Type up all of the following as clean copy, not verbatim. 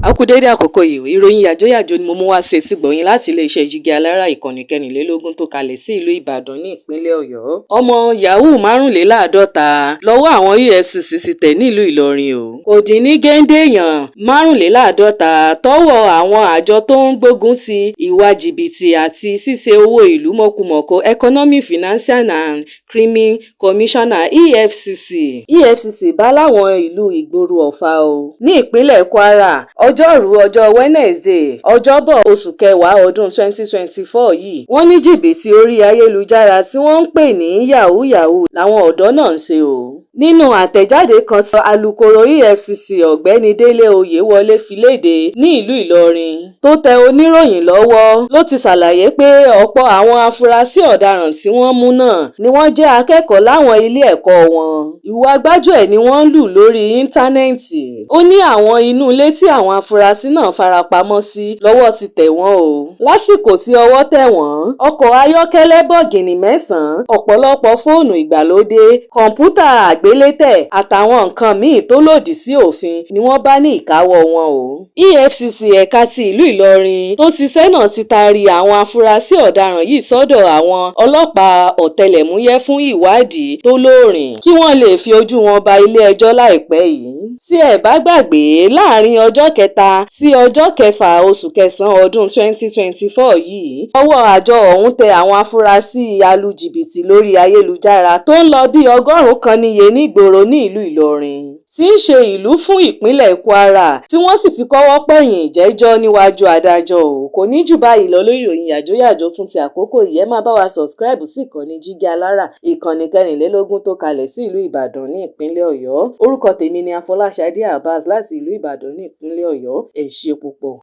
A kú dédé àkókò yìí. Ìròyìn yàjóyàjó ni mo mú wá sí etígbọ̀ọ́ yín láti iléeṣẹ́ Jígí Alára, ìkànnì 24 tó kalẹ̀ sí ìlú Ìbàdàn ní ìpínlẹ̀ Ọ̀yọ́. Ọmọ yahoo 55 lọ́wọ́ àwọn EFCC ti tẹ̀ nílùú Ìlọrin o. Kò dín ní géńdé èèyàn 55 tọ́wọ́ àwọn àjọ tó ń gbógun ti ìwà jìbìtì àti ṣíṣe owó ìlú mọ̀kùmọ̀kù, Economic Financial and Crime Commission, EFCC. EFCC bá láwọn ìlú ìgboro Ọ̀fà o ní ìpínlẹ̀ Kwara, ọjọ́rùú ọjọ́ Wednesday, ọjọ́bọ̀, oṣù kẹwàá ọdún 2024 yìí. Wọ́n ní jìbìtì orí ayélujára tí wọ́n ń pè ní yahoo yahoo làwọn ọ̀dọ́ náà ń ṣe o. Nínú àtẹ̀jáde kan tí alūkkóró EFCC, Ọ̀gbẹ́ni Délé Oyewolé, fi lédè ní ìlú Ìlọrin tó tẹ oníròyìn lọ́wọ́ ló ti ṣàlàyé pé ọ̀pọ̀ àwọn afurasí ọ̀daràn tí wọ́n mú náà ni wọ́n jẹ́ akẹ́kọ̀ọ́ láwọn ilé ẹ̀kọ́ wọn. Ìwà gbájúẹ̀ ni wọ́n ń lù lórí íńtánẹ́ẹ̀tì. Ó ní àwọn inú ilé tí àwọn afurasí náà farapamọ́ sí lọ́wọ́ ti tẹ̀ wọ́n o. Lásìkò tí ọwọ́ tẹ̀ wọ́n, ọkọ̀ ayọ́kẹ́lẹ́ bọ̀gìnnì mẹ́sàn-án, ọ̀pọ̀lọpọ̀ fóònù ìgbàlódé, kọ̀ǹpútà àgbélétẹ̀ àtàwọn nǹkan míín tó lòdì sí òfin ni wọ́n bá ní ìkáwọ́ wọn o. EFCC ẹ̀ka ti ìlú Ìlọrin tó ṣiṣẹ́ náà ti taari àwọn afurasí ọ̀daràn yìí sọ́dọ̀ àwọn ọlọ́pàá ọ̀tẹlẹ̀múyẹ́ fún ìwádìí tó lóòrìn kí wọ́n lè fi ojú wọn ba ilé-ẹjọ́ láìpẹ́ yìí. Tí ẹ bá gbàgbé, láàrin ọjọ́ 3 sí ọjọ́ 6 oṣù kẹsàn-án ọdún 2024 yìí, ọwọ́ àjọ ọ̀hún tẹ àwọn afurasí alújìbìtì lórí ayélujára tó ń lọ bíi 100 níye nígboro ní ìlú Ìlọrin, tí í ṣe ìlú fún ìpínlẹ̀ Kwara, tí wọ́n sì ti kọ́wọ́ pọ̀nyìn ìjẹ́jọ́ níwájú adájọ́ o. Kò ní jù báyìí lọ lórí ìròyìn yàjóyàjó fún ti àkókò yìí. Ẹ máa bá wa subscribe sí ìkànnì Jígí Alára, ìkànnì 24 tó kalẹ̀ sí ìlú Ìbàdàn ní ìpínlẹ̀ Ọ̀yọ́. Orúkọ tèmi ni Afọláṣadé Abbas láti ìlú Ìbàdàn ní ìpínlẹ̀ Ọ̀yọ́. Ẹ ṣé púpọ̀.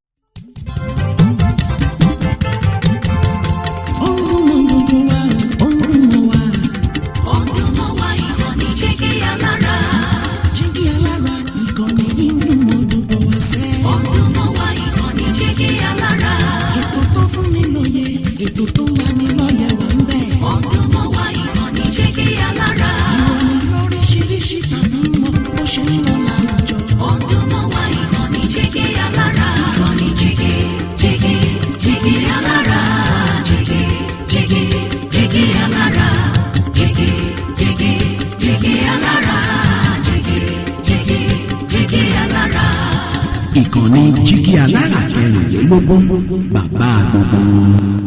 Ó ń dún mọ́ gbogbo wa, ó ń dún mọ́ wa. Ó ń dún mọ́ wa, ìkànnì Jígí Alára. Jígí Alára, ìkànnì yìí ń dún mọ́ gbogbo wa sẹ́. Ó ń dún mọ́ wa, ìkànnì Jígí Alára. Ètò tó fún ni lóye, ètò tó ń lani lọ́yẹ̀ wà ń bẹ̀. Ó ń dún mọ́ wa, ìkànnì Jígí Alára. Ìròyìn lóríṣiríṣi tàbí mọ́ bó ṣe ń lọ láwùjọ. Ó ń dún mọ́ wa, ìkànnì Jígí Alára. Ìkànnì Jígí, Jígí, Jígí Alára. Jígí, Jígí, Jígí Alára. Jígí, Jígí, Jígí Alára. Jígí, Jígí, Jígí Alára. Ìkànnì Jígí Alára 24, bàbá gbogbo wọn.